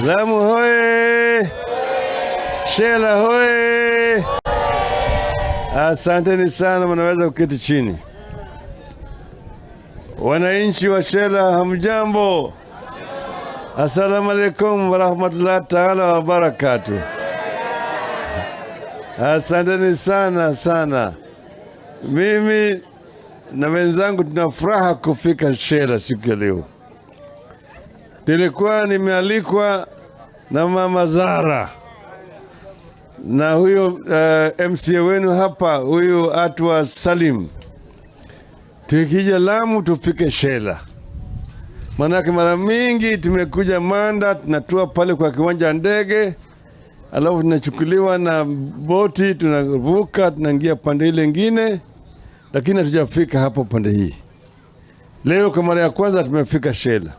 Lamu hoye! Shela hoye! Asanteni sana, mnaweza kuketi chini. Wananchi wa Shela, hamjambo? Assalamu alaikum warahmatullahi taala wabarakatuh. Asanteni sana sana. Mimi na wenzangu tuna furaha kufika Shela siku ya leo. Nilikuwa nimealikwa na Mama Zara na huyo MCA wenu hapa, huyu Atwa Salim. Tukija Lamu tufike Shela, maanake mara mingi tumekuja Manda, tunatua pale kwa kiwanja ya ndege, alafu tunachukuliwa na boti, tunavuka, tunaingia pande ile ingine, lakini hatujafika hapo pande hii. Leo kwa mara ya kwanza tumefika Shela.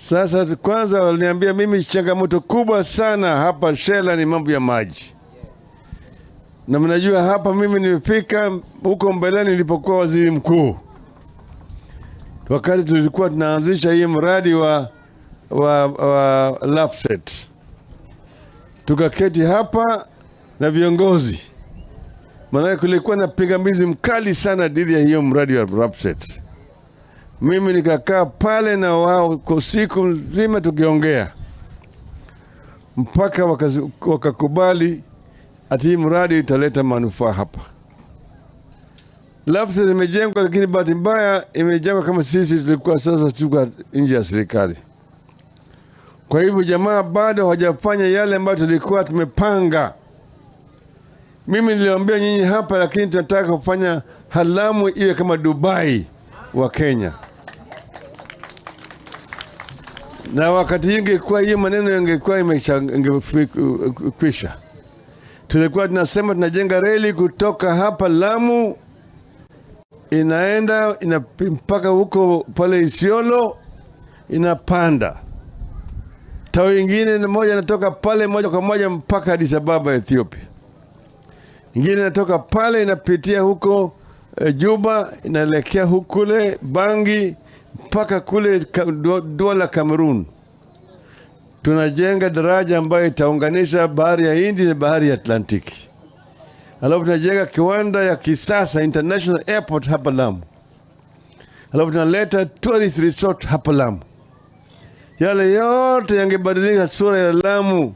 Sasa kwanza waliniambia mimi changamoto kubwa sana hapa Shela ni mambo ya maji, na mnajua hapa mimi nimefika huko mbeleni nilipokuwa waziri mkuu, wakati tulikuwa tunaanzisha hii mradi wa LAPSSET, tukaketi hapa na viongozi, maanake kulikuwa na pingamizi mkali sana dhidi ya hiyo mradi wa LAPSSET. Mimi nikakaa pale na wao kwa siku nzima tukiongea mpaka wakakubali ati hii mradi italeta manufaa hapa. LAPSSET imejengwa, lakini bahati mbaya imejengwa kama sisi tulikuwa sasa tuko nje ya serikali. Kwa hivyo jamaa bado hawajafanya yale ambayo tulikuwa tumepanga. Mimi niliwaambia nyinyi hapa, lakini tunataka kufanya Lamu iwe kama Dubai wa Kenya. Na wakati ingekuwa hiyo maneno yangekuwa imekwisha. Tulikuwa tunasema tunajenga reli kutoka hapa Lamu inaenda mpaka huko pale Isiolo inapanda. Tawi ingine moja inatoka pale moja kwa moja mpaka Addis Ababa Ethiopia. Ingine inatoka pale inapitia huko Juba inaelekea huko kule Bangi mpaka kule Douala Cameroon. Tunajenga daraja ambayo itaunganisha bahari ya Hindi na bahari ya Atlantiki. Alafu tunajenga kiwanda ya kisasa international airport hapa Lamu. Alafu tunaleta tourist resort hapa Lamu. Yale yote yangebadilisha sura ya Lamu,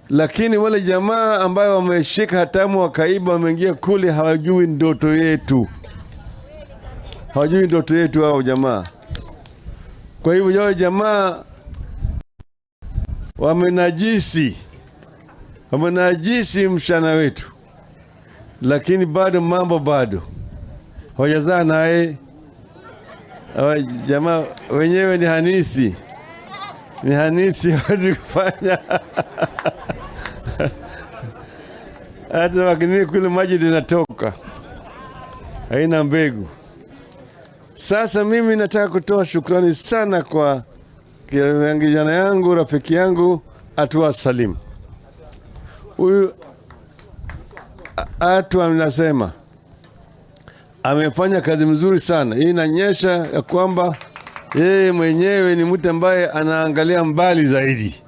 lakini wale jamaa ambayo wameshika hatamu wakaiba, wameingia kule, hawajui ndoto yetu, hawajui ndoto yetu hao jamaa. Kwa hivyo wale jamaa wamenajisi mchana wetu, lakini bado mambo bado hawajazaa naye. Hawa jamaa wenyewe ni hanisi, ni hanisi, hawezi kufanya hata wakinini kule maji linatoka, haina mbegu. Sasa mimi nataka kutoa shukrani sana kwa kijana yangu, rafiki yangu Atwa Salim. Huyu Atwa nasema amefanya kazi mzuri sana. Hii inaonyesha ya kwamba yeye mwenyewe ni mtu ambaye anaangalia mbali zaidi.